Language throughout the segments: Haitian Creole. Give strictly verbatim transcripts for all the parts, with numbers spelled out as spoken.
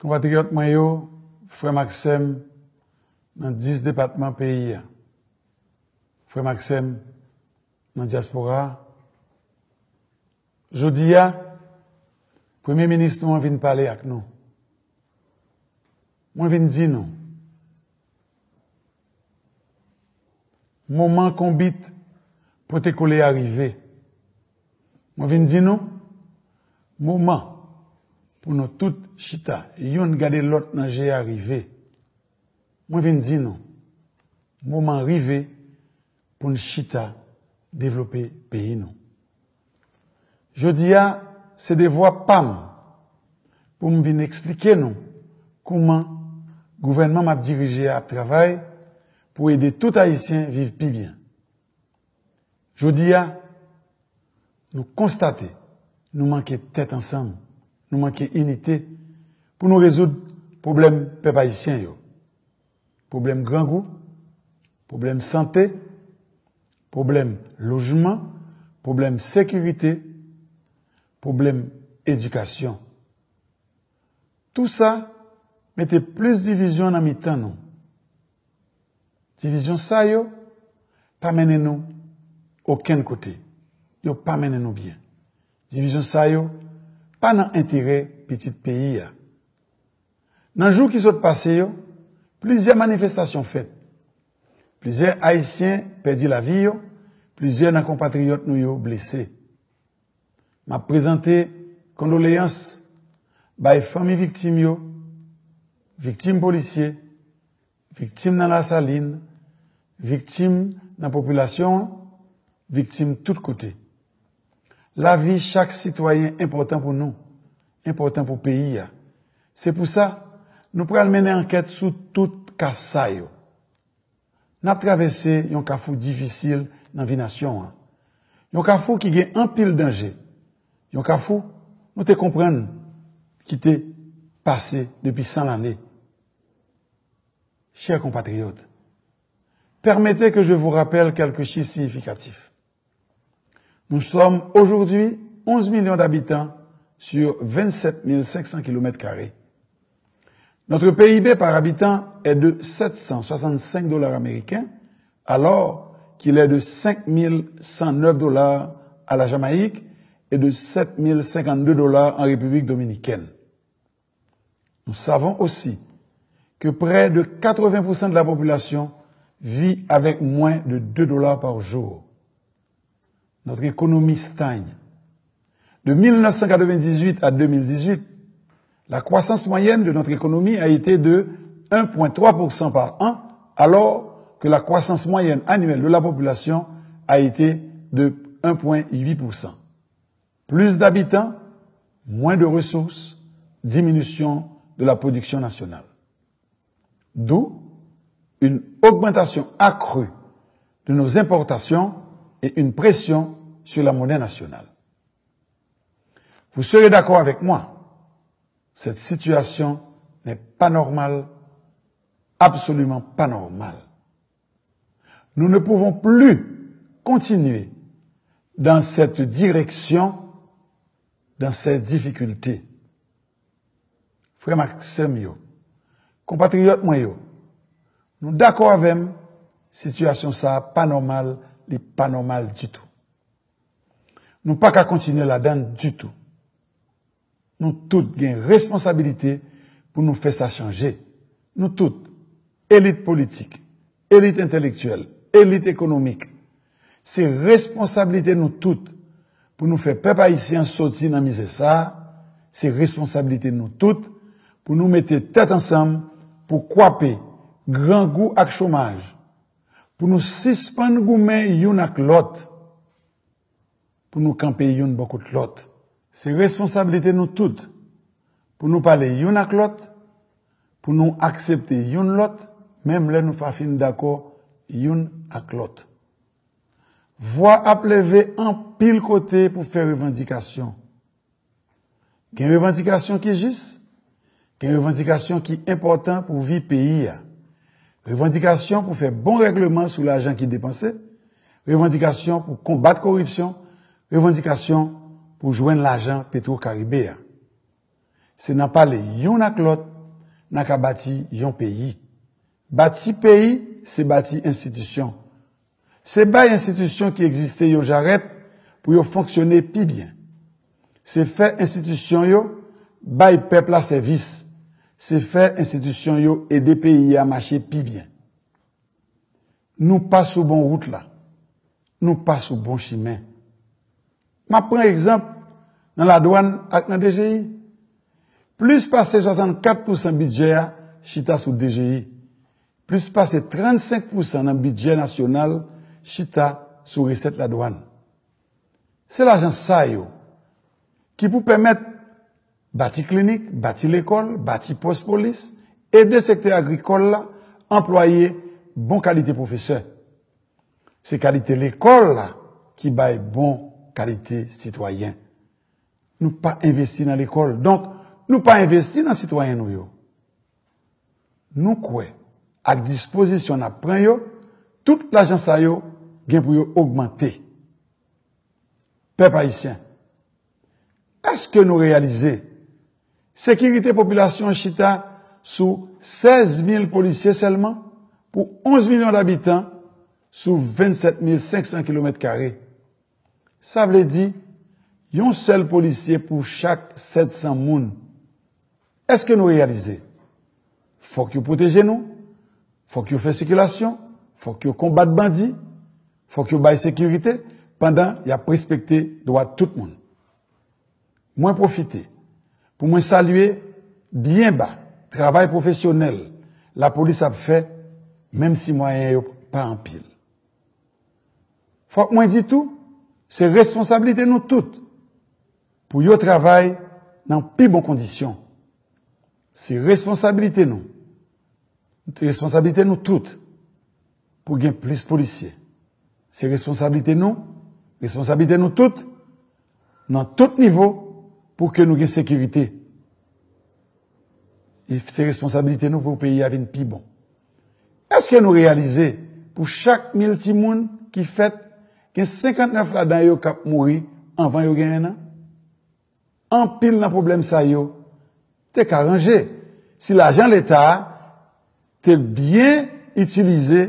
Konpatriyòt mwen yo, frè m ak sè m nan dis depatman peyi a, frè m ak sè m nan dyaspora a, jodi a, Premye Minis nou an vin pale ak nou. Mwen vin di nou, moman konbit pote kole a rive. Mwen vin di nou, moman pou nou tout chita, youn gade lòt nan je a rive. Mwen vin di nou, moman rive pou n chita devlope peyi nou. Jodi a, se devwa pa m pou m vin eksplike nou kouman gouvènman m ap dirije a ap travay pou ede tout Ayisyen viv pi byen. Jodi a, nou konstate nou manke tèt ansanm, nou manke inite pou nou rezoud pwoblèm pèp ayisyen yo. Pwoblèm grangou, pwoblèm sante, pwoblèm lojman, pwoblèm sekirite, pwoblèm edikasyon. Tou sa mete plis divizyon nan mitan nou. Divizyon sa yo pa mennen nou okenn kote. Yo pa mennen nou byen. Divizyon sa yo pa nan enterè pitit peyi a. Nan jou ki sot pase yo, plizyè manifestasyon fèt. Plizyè Ayisyen pèdi lavi yo, plizyè nan konpatriyòt nou yo blese. M ap prezante kondoleyans bay fanmi viktim yo, viktim polisye, viktim nan Lasalin, viktim nan popilasyon an, viktim tout kote. Lavi chak sitwayen enpòtan pou nou, enpòtan pou peyi a. Se pou sa, nou pral mennen ankèt sou tout ka sa yo. N ap travèse yon kafou difisil nan vi nasyon an. Yon kafou ki gen anpil danje. Yon kafou nou te konprann ki te pase depi san lane. Chè konpatriyòt, permettez que je vous rappelle quelques chiffres significatifs. Nous sommes aujourd'hui onze millions d'habitants sur vingt-sept mille cinq cents kilomètres carrés. Notre P I B par habitant est de sept cent soixante-cinq dollars américains, alors qu'il est de cinq mille cent neuf dollars à la Jamaïque et de sept mille cinquante-deux dollars en République dominicaine. Nous savons aussi que près de quatre-vingts pour cent de la population vit avec moins de deux dollars par jour. Notre économie stagne. De mille neuf cent quatre-vingt-dix-huit à deux mille dix-huit, la croissance moyenne de notre économie a été de un point trois pour cent par an, alors que la croissance moyenne annuelle de la population a été de un point huit pour cent. Plus d'habitants, moins de ressources, diminution de la production nationale. D'où une augmentation accrue de nos importations et une pression sur la monnaie nationale. Vous serez d'accord avec moi, cette situation n'est pas normale, absolument pas normale. Nous ne pouvons plus continuer dans cette direction, dans ces difficultés. Frè m ak sè m yo, konpatriyòt mwen yo, nou dakò avè m, sitiyasyon sa a pa nòmal, li pa nòmal ditou. Nou pa ka kontinye ladan l ditou. Nou tout gen responsabilite pou nou fè sa chanje. Nou tout, elit politik, elit entèlektyèl, elit ekonomik, se responsabilite nou tout pou nou fè pèp ayisyen an soti nan mizè sa a, se responsabilite nou tout pou nou mete tèt ansanm pou kwape grangou ak chomaj, pou nou sispann goumen youn ak lòt, pou nou kanpe youn bò kot lòt. Se responsabilite nou tout pou nou pale youn ak lòt, pou nou aksepte youn lòt, menm lè nou pa fin dakò youn ak lòt. Vwa ap leve anpil kote pou fè revandikasyon. Gen revandikasyon ki jis, gen revandikasyon ki enpòtan pou vi peyi a. Revandikasyon pou fè bon règleman sou lajan ki depanse, revandikasyon pou konbat koripsyon, revandikasyon pou jwenn lajan Petwo Karibe a. Se nan pale youn ak lòt N a ka bati yon peyi. Bati peyi, se bati enstitisyon. Se bay enstitisyon ki egziste yo jarèt pou yo fonksyone pi byen. Se fè enstitisyon yo bay pèp la sèvis. Se fè enstitisyon yo ede peyi a mache pi byen. Nou pa sou bon wout la. Nou pa sou bon chimen. M ap pran egzanp nan ladwàn ak nan D G I. Plis pase swasannkat pousan bidjè a chita sou D G I. Plis pase trannsenk pousan nan bidjè nasyonal chita sou resèt ladwàn. Se lajan sa yo ki pou pèmèt bati klinik, bati lekòl, bati pòs polis, ede sektè agrikòl la anplwaye bon kalite pwofesè. Se kalite lekòl la ki bay bon kalite sitwayen. Nou pa envesti nan lekòl. Donk, nou pa envesti nan sitwayen nou yo. Nou kwè, ak dispozisyon n ap pran yo, tout lajan sa yo gen pou yo ogmante. Pèp ayisyen, èske nou reyalize sekirite popilasyon an chita sou sèz mil polisye sèlman pou onz milyon dabitan sou vennsèt mil senk san kilomèt kare? Sa vle di yon sèl polisye pou chak sèt san moun. Èske nou reyalize? Fòk yo pwoteje nou, fòk yo fè sikilasyon, fòk yo konbat bandi, fòk yo bay sekirite pandan y ap respekte dwa tout moun. Mwen pwofite pou mwen salye byen ba travay pwofesyonèl lapolis ap fè, menm si mwayen yo pa anpil. Fòk mwen di tou, se responsablite nou tout pou yo travay nan pi bon kondisyon. Se responsablite nou, responsablite nou tout pou gen plis polisye. Se responsablite nou, responsablite nou tout, nan tout nivo, pou ke nou gen sekirite. E se responsablite nou pou peyi a vin pi bon. Èske nou reyalize, pou chak mil timoun ki fèt, gen senkantnèf ladan yo k ap mouri anvan yo gen en an? Anpil nan pwoblèm sa yo te ka ranje si lajan Leta a te byen itilize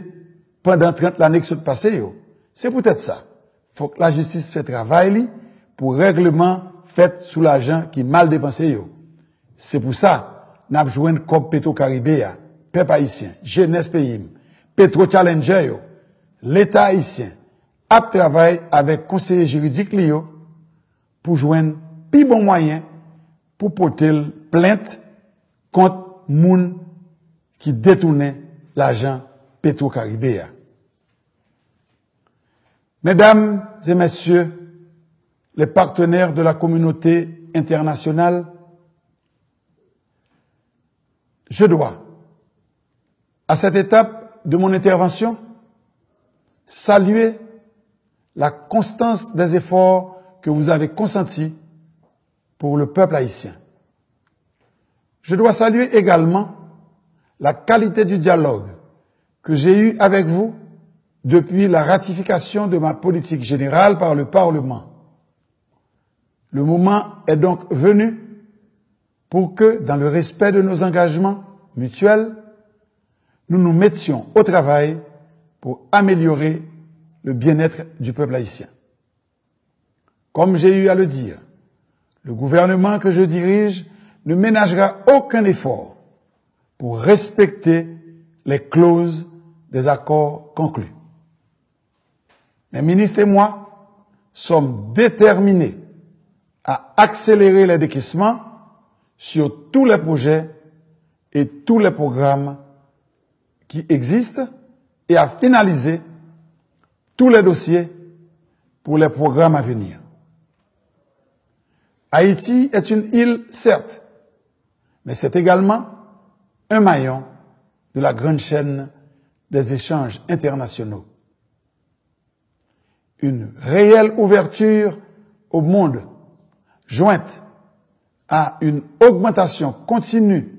pandan trant lane k sot pase yo. Se poutèt sa, fòk lajistis fè travay li pou règleman fèt sou lajan ki mal depanse yo. Se pou sa, n ap jwenn kòb Petro Caribe a, pèp ayisyen, jenès peyi m, Petro Challenger yo, Leta ayisyen ap travay avèk konseye jiridik li yo pou jwenn pi bon mwayen pou pote l plent kont moun ki detounen lajan Petro Caribe a. Mesdames et messieurs les partenaires de la communauté internationale, je dois, à cette étape de mon intervention, saluer la constance des efforts que vous avez consentis pour le peuple haïtien. Je dois saluer également la qualité du dialogue que j'ai eu avec vous depuis la ratification de ma politique générale par le Parlement. Le moment est donc venu pour que, dans le respect de nos engagements mutuels, nous nous mettions au travail pour améliorer le bien-être du peuple haïtien. Comme j'ai eu à le dire, le gouvernement que je dirige ne ménagera aucun effort pour respecter les clauses des accords conclus. Mes ministres et moi sommes déterminés à accélérer les décaissements sur tous les projets et tous les programmes qui existent et à finaliser tous les dossiers pour les programmes à venir. Haïti est une île, certes, mais c'est également un maillon de la grande chaîne des échanges internationaux. Une réelle ouverture au monde, jointe à une augmentation continue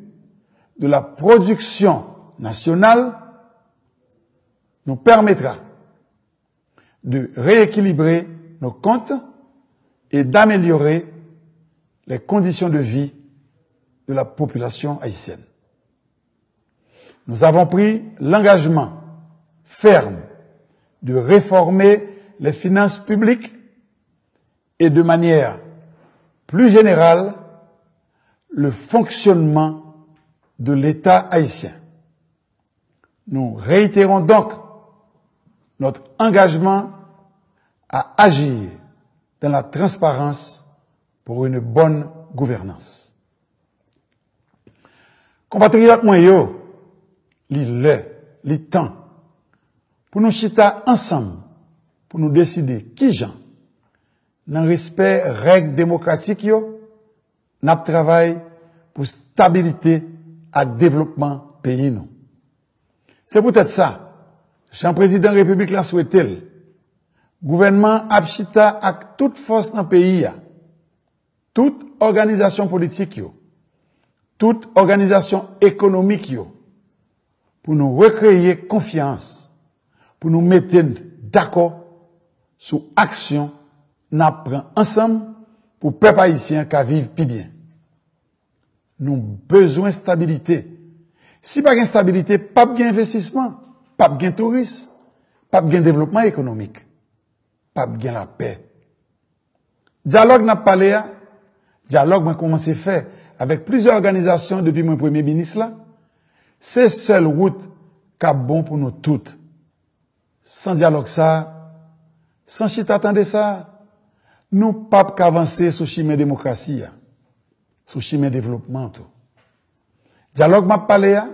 de la production nationale, nous permettra de rééquilibrer nos comptes et d'améliorer les conditions de vie de la population haïtienne. Nous avons pris l'engagement ferme de réformer les finances publiques et, de manière plus générale, le fonctionnement de l'État haïtien. Nous réitérons donc notre engagement à agir dans la transparence pour une bonne gouvernance. Konpatriyòt mwen yo, li lè, li tan pou nou chita ansanm pou nou deside kijan, nan respè règ demokratik yo, n ap travay pou stabilite ak devlopman peyi nou. Se poutèt sa, jan Prezidan Repiblik la swete l, gouvènman an ap chita ak tout fòs nan peyi a, tout òganizasyon politik yo, tout òganizasyon ekonomik yo, pou nou rekreye konfyans, pou nou mete n dakò sou aksyon n ap pran ansanm pou pèp ayisyen an ka viv pi byen. Nou bezwen stabilite. Si pa gen stabilite, p ap gen envestisman, p ap gen touris, p ap gen devlopman ekonomik, p ap gen lapè. Dyalòg n ap pale a, dyalòg mwen kòmanse fè avèk plizyè òganizasyon depi mwen premye minis la, se sèl wout k ap bon pou nou tout. San dyalòg sa a, san chita tande sa a, nou p ap ka vanse sou chimen demokrasi a, sou chimen devlopman tou. Dyalòg m ap pale a,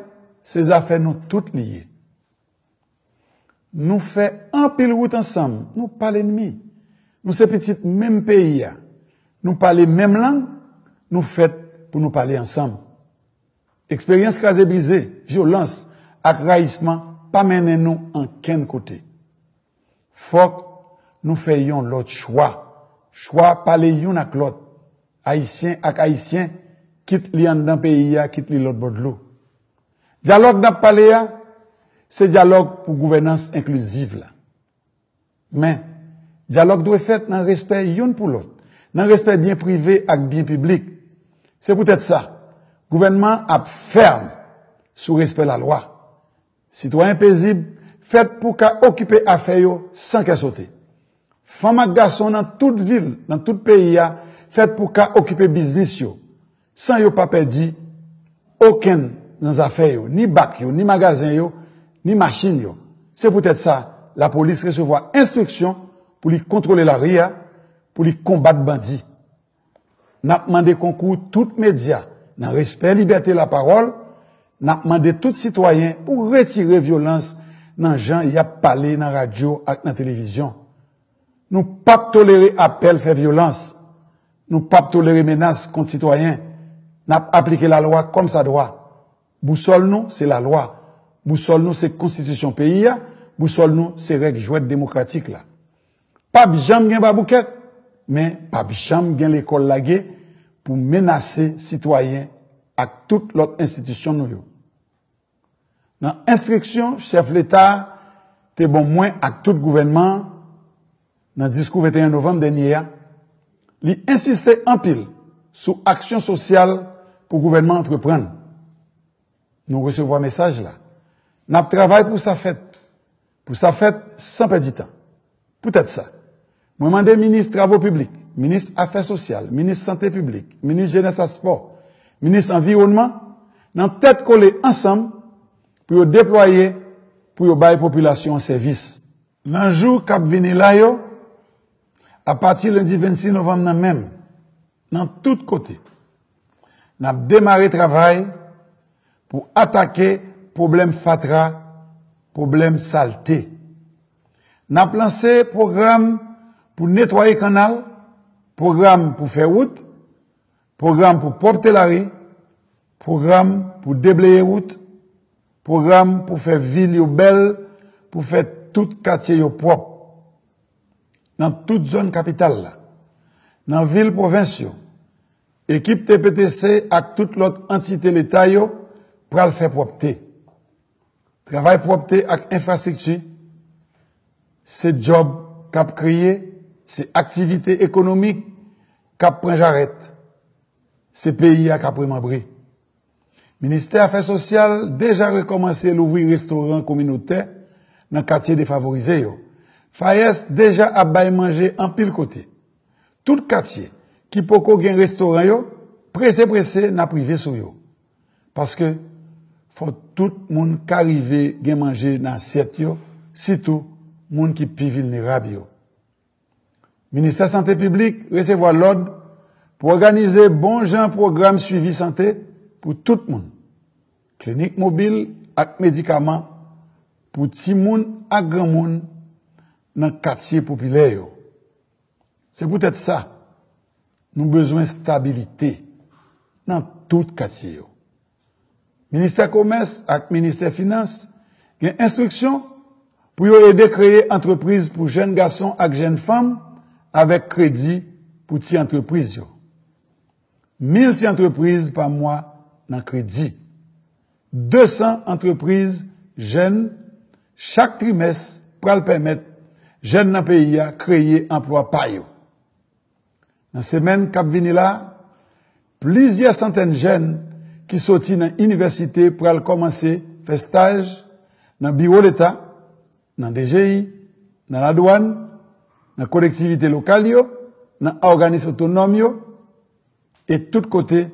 se zafè nou tout li ye. Nou fè anpil wout ansanm, nou pa lènmi. Nou se pitit menm peyi a. Nou pale menm lang, nou fèt pou nou pale ansanm. Eksperyans kraze brize, vyolans ak rayisman pa mennen nou ankenn kote. Fòk nou fè yon lòt chwa. Chwa pale youn ak lòt, Ayisyen ak Ayisyen, kit li anndan peyi a, kit li lòt bò dlo. Dyalòg n ap pale a, se dyalòg pou gouvènans enkliziv la. Men, dyalòg dwe fèt nan respè youn pou lòt, nan respè byen prive ak byen piblik. Se poutèt sa, gouvènman an ap fèm sou respè lalwa. Sitwayen pezib fèt pou ka okipe afè yo san kè sote. Fanm ak gason nan tout vil, nan tout peyi a, fèt pou ka okipe biznis yo, san yo pa pèdi okenn nan zafè yo, ni bak yo, ni magazen yo, ni machin yo. Se poutèt sa, lapolis resevwa enstriksyon pou li kontwole lari a, pou li konbat bandi. N ap mande konkou tout medya nan respè libète lapawòl. N ap mande tout sitwayen pou retire vyolans nan jan y ap pale nan radyo ak nan televizyon. Nou p ap tolere apèl fè vyolans. Nou p ap tolere menas kont sitwayen. N ap aplike lalwa kòmsadwa. Bousòl nou, se lalwa. Bousòl nou, se konstitisyon peyi a. Bousòl nou, se règ jwèt demokratik la. P ap janm gen baboukèt, men p ap janm gen lekòl lage pou menase sitwayen ak tout lòt enstitisyon nou yo. Nan enstriksyon chèf Leta a te ban mwen ak tout gouvènman an nan diskou venteyen novanm dènye a, li ensiste anpil sou aksyon sosyal pou gouvènman antreprann. Nou resevwa mesaj la. N ap travay pou sa fèt. Pou sa fèt san pèdi tan. Poutèt sa, mwen mande minis travo piblik, minis afè sosyal, minis sante piblik, minis jenès ak spò, minis anviwònman, nan tèt kole ansanm pou yo deplwaye, pou yo bay popilasyon an sèvis. Nan jou k ap vini la yo, apati lendi vennsis novanm nan menm, nan tout kote, n ap demare travay pou atake pwoblèm fatra, pwoblèm salte. N ap lanse pwogram pou netwaye kannal, pwogram pou fè wout, pwogram pou pwòpte lari, pwogram pou debleye wout, pwogram pou fè vil yo bèl, pou fè tout katye yo pwòp. Nan tout zòn kapital la, nan vil pwovens yo, ekip T P T C ak tout lòt antite Leta yo pral fè pwòpte. Travay pwòpte ak enfrastrikti, se djòb k ap kreye, se aktivite ekonomik k ap pran jarèt, se peyi a k ap remanbre. Ministè Afè Sosyal deja rekòmanse louvri restoran kominotè nan katye defavorize yo. FAES deja ap bay manje anpil kote. Tout katye ki poko gen restoran yo, prese prese n ap rive sou yo. Paske fò tout moun ka rive gen manje nan asyèt yo, sitou moun ki pi vilnerab yo. Ministè Sante Piblik resevwa lòd pou òganize bon jan pwogram swivi sante pou tout moun, klinik mobil ak medikaman pou timoun ak granmoun nan katye popilè yo. Se poutèt sa, nou bezwen stabilite nan tout katye yo. Ministè Komès ak Ministè Finans gen enstriksyon pou yo ede kreye antrepriz pou jèn gason ak jèn fanm avèk kredi pou ti antrepriz yo. Mil ti antrepriz pa mwa nan kredi. De san antrepriz jèn chak trimès pral pèmèt jèn nan peyi a kreye anplwa pa yo. Nan semèn k ap vini la, plizyè santèn jèn ki soti nan inivèsite pral kòmanse fè staj nan biwo Leta, nan D G I, nan ladwàn, nan kolektivite lokal yo, nan òganis otonòm yo, e tout kote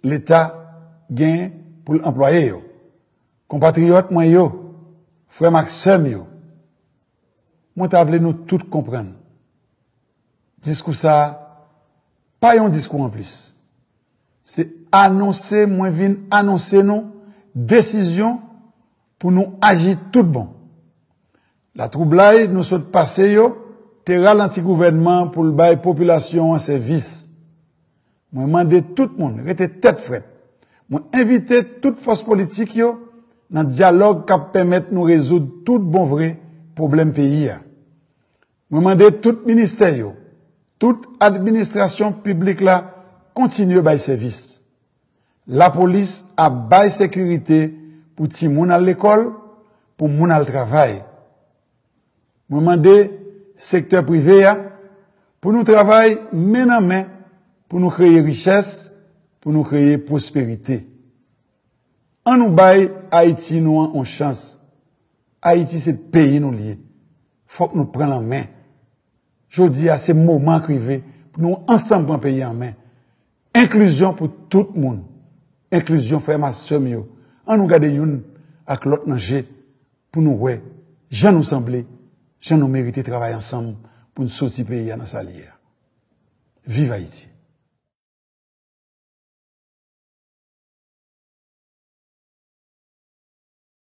Leta gen pou l anplwaye yo. Konpatriyòt mwen yo, frè m ak sè m yo, mwen ta vle nou tout konprann. Diskou sa a pa yon diskou anplis. Se anonse mwen vin anonse nou desizyon pou nou aji tout bon. Latwoublay nou sot pase yo te ralanti gouvènman pou l bay popilasyon an sèvis. Mwen mande tout moun rete tèt frèt. Mwen envite tout fòs politik yo nan dyalòg k ap pèmèt nou rezoud tout bon vre pwoblèm peyi a. Mwen mande tout ministè yo, tout administrasyon piblik la kontinye bay sèvis. Lapolis ap bay sekirite pou timoun al lekòl, pou moun al travay. Mwen mande sektè prive a pou nou travay men nan men pou nou kreye richès, pou nou kreye pwosperite. An nou bay Ayiti nou an yon chans. Ayiti se peyi nou l ye. Fòk nou pran l an men. Jodi a, se moman k rive pou nou ansanm pran peyi an men. Enklizyon pou tout moun. Enklizyon frè m ak sè m yo. An nou gade youn ak lòt nan je pou nou wè jan nou sanble, jan nou merite travay ansanm pou n soti peyi a nan sa l ye a. Viv Ayiti!